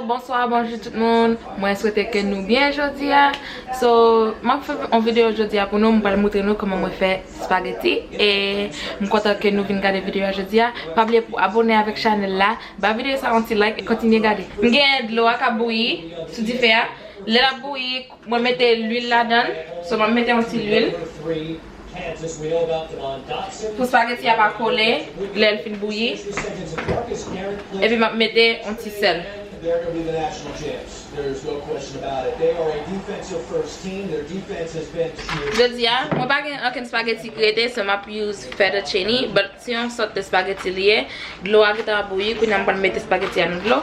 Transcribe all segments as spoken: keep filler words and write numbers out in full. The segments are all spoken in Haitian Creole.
Bonswa, bonjou tout moun. Mwen swete ke nou byen jodi a. So, m ap fè yon videyo jodi a pou nou. M pral montre nou kòman mwen fè spageti. E m kontan ke nou vin gade videyo a jodi a. Pa bliye pou abòne avèk chanèl la. Ba videyo sa yon ti like e kontinye gade. M gen dlo a k ap bouyi sou dife a. Lè l ap bouyi, mwen mete lwil ladan. So, m ap mete yon ti lwil. Pou spageti a pa kole lè l fin bouyi. Epi m ap mete yon ti sèl. Jodi a, mwen pa gen ankenn spageti k rete, so m ap use fettuccine, but se yon sòt de spageti li ye. Dlo a gentan ap bouyi, kounye a m pral mete spageti a nan dlo.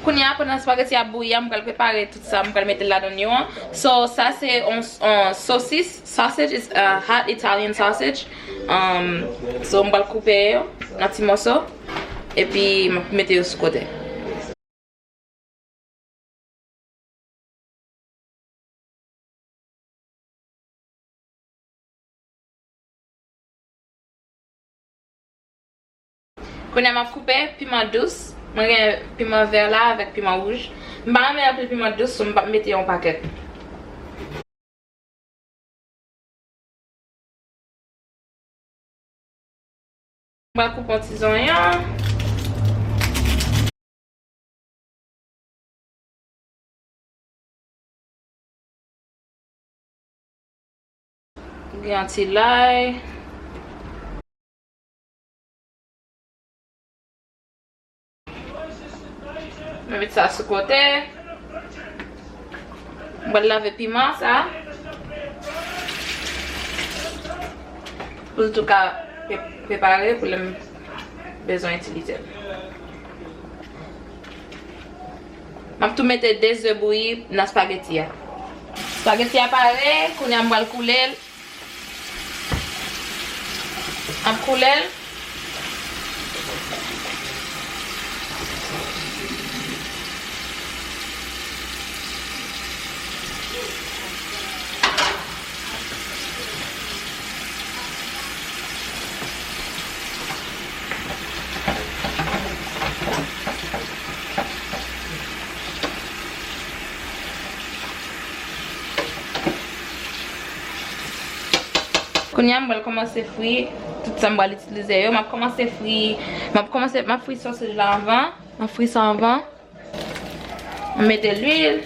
Kounye a, pandan spageti a ap bouyi a, m pral prepare tout sa m pral mete ladan yo an. So, sa se yon, yon sosis. Sausage is a hot Italian sausage. Um, so, m pral koupe yo nan ti mòso. Epi, m ap mete yo sou kote. Kounye a m ap koupe piman dous. Mwen gen piman vè la avèk piman wouj. M pa renmen anpil piman dous, so m p ap mete yon pakèt. M pral koupe yon ti zonyon. Gen yon ti lay. Mwen met sa sou kote. Mwen lave piman sa. Pou l tou ka pre-, prepare pou lè m bezwen itilize l. M ap tou mete de ze bouyi nan spageti a. Spageti a pare, kounye a m pral koule l. M ap koule l. Kounye a, m pral kòmanse fri tout sa m pral itilize yo. M ap kòmanse fri, m ap kòmanse, m ap fri sosej la anvan. M ap fri sa anvan. M mete lwil.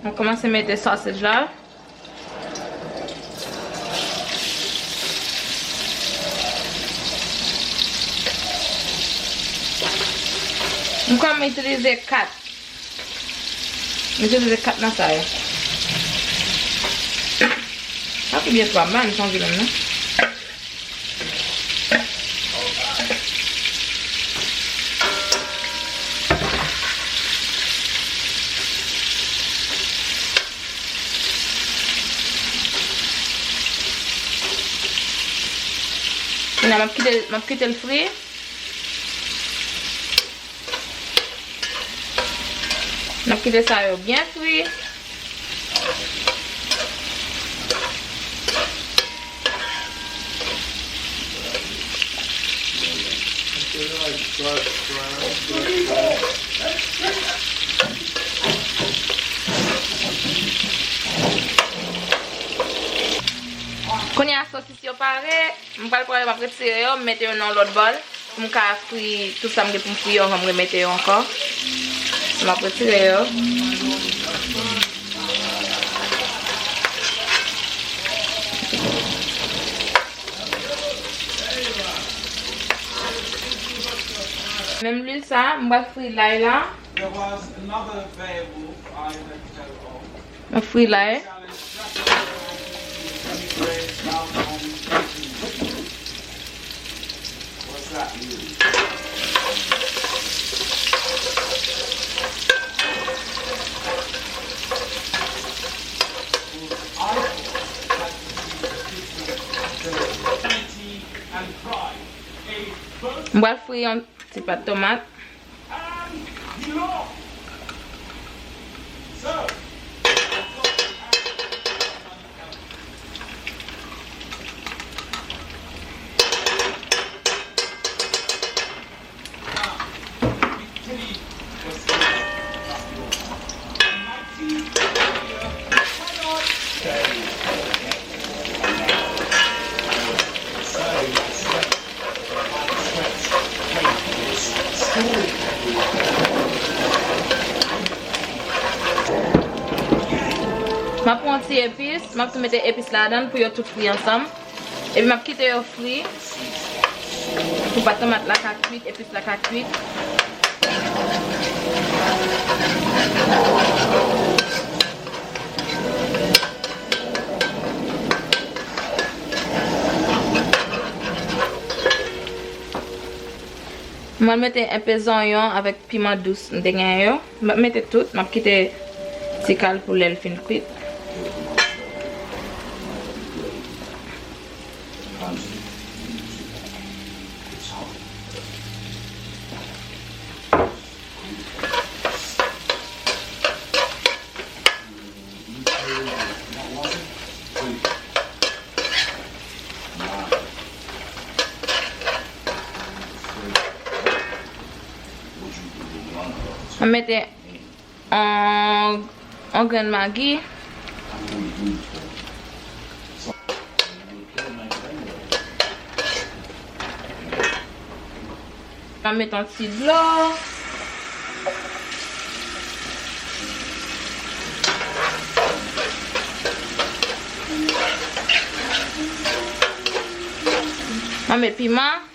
Mwen kòmanse mete sosej la. Mwen kòmanse itilize kat. Mwen itilize kat nan sa yo. Kat oubyen twa, m pa janm sonje menm non. Kounye a, m ap kite, m ap kite l fri. N ap kite sa yo byen fri. Kounye a, sosis yo pare. M pral pran yo, m ap retire yo, m mete yo nan yon lòt bòl pou m ka fri tout sa m gen pou m fri yo anvan m remete yo ankò. M ap retire yo. Menm lwil sa, m pral fri lay la. Mwen fri lay. M pral fri yon ti pat tomat. M ap pran ti epis, m ap tou mete epis ladan l pou yo tout fri ansanm. Epi m ap kite yo fri pou pat tomat la ka kwit, epis la ka kwit. Mwen mete enpe zonyon avèk piman dous m te genyen yo. M ap mete tout, m ap kite ti kal pou lè l fin kwit. Mwen mete yon, yon grenn magi. Mwen mete yon ti dlo. Mwen mete piman.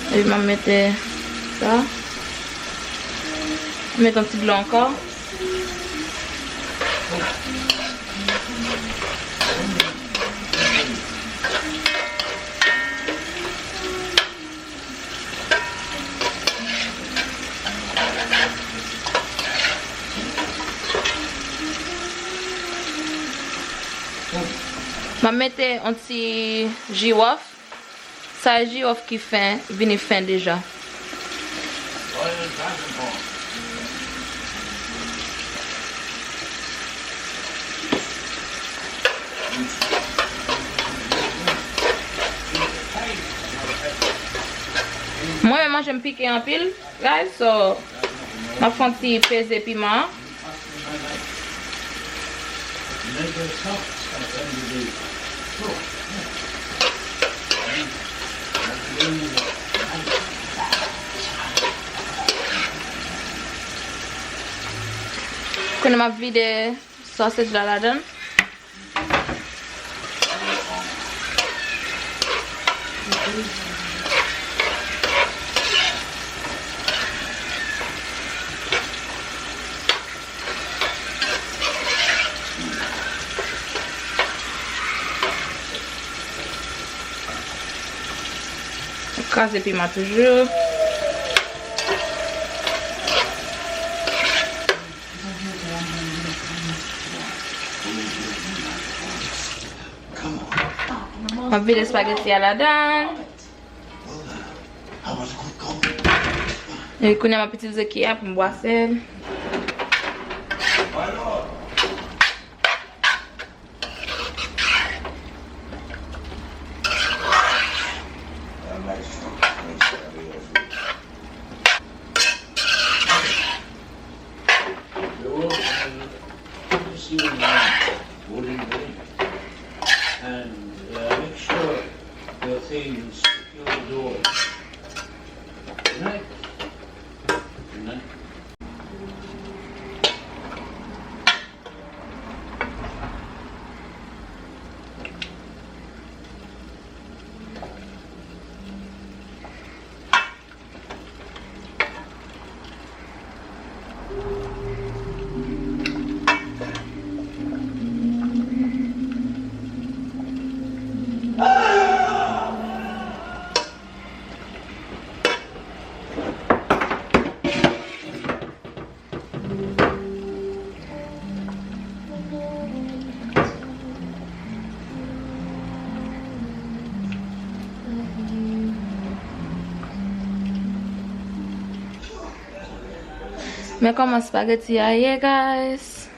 Epi m ap mete sa. Mete yon ti dlo ankò. M ap mete yon ti jiwòf. Sa e jiwòf ki fen, vini fen deja. Mwen menm manje m pike anpil, guys, so m ap fè yon ti peze piman an. Kounye a m ap vide sausage la ladan l. Kraze piman toujou. M ap vide espageti a ladan. E kounye a m ap itilize kiyè pou m bwase l. And uh, make sure your things secure the door. Good night. Good night. Men kòman spaghetti a ye, guys.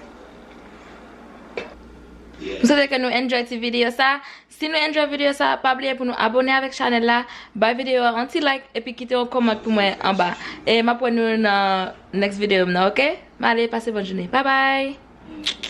M swete ke nou enjoy ti videyo sa. Si nou enjoy videyo sa, pa bliye pou nou abone avèk chanèl la, bay videyo a yon ti like, epi kite yon kòmant pou mwen anba. E m ap wè nou nan next videyo m nan, oke? M ale, pase bòn jounen. Bye bye!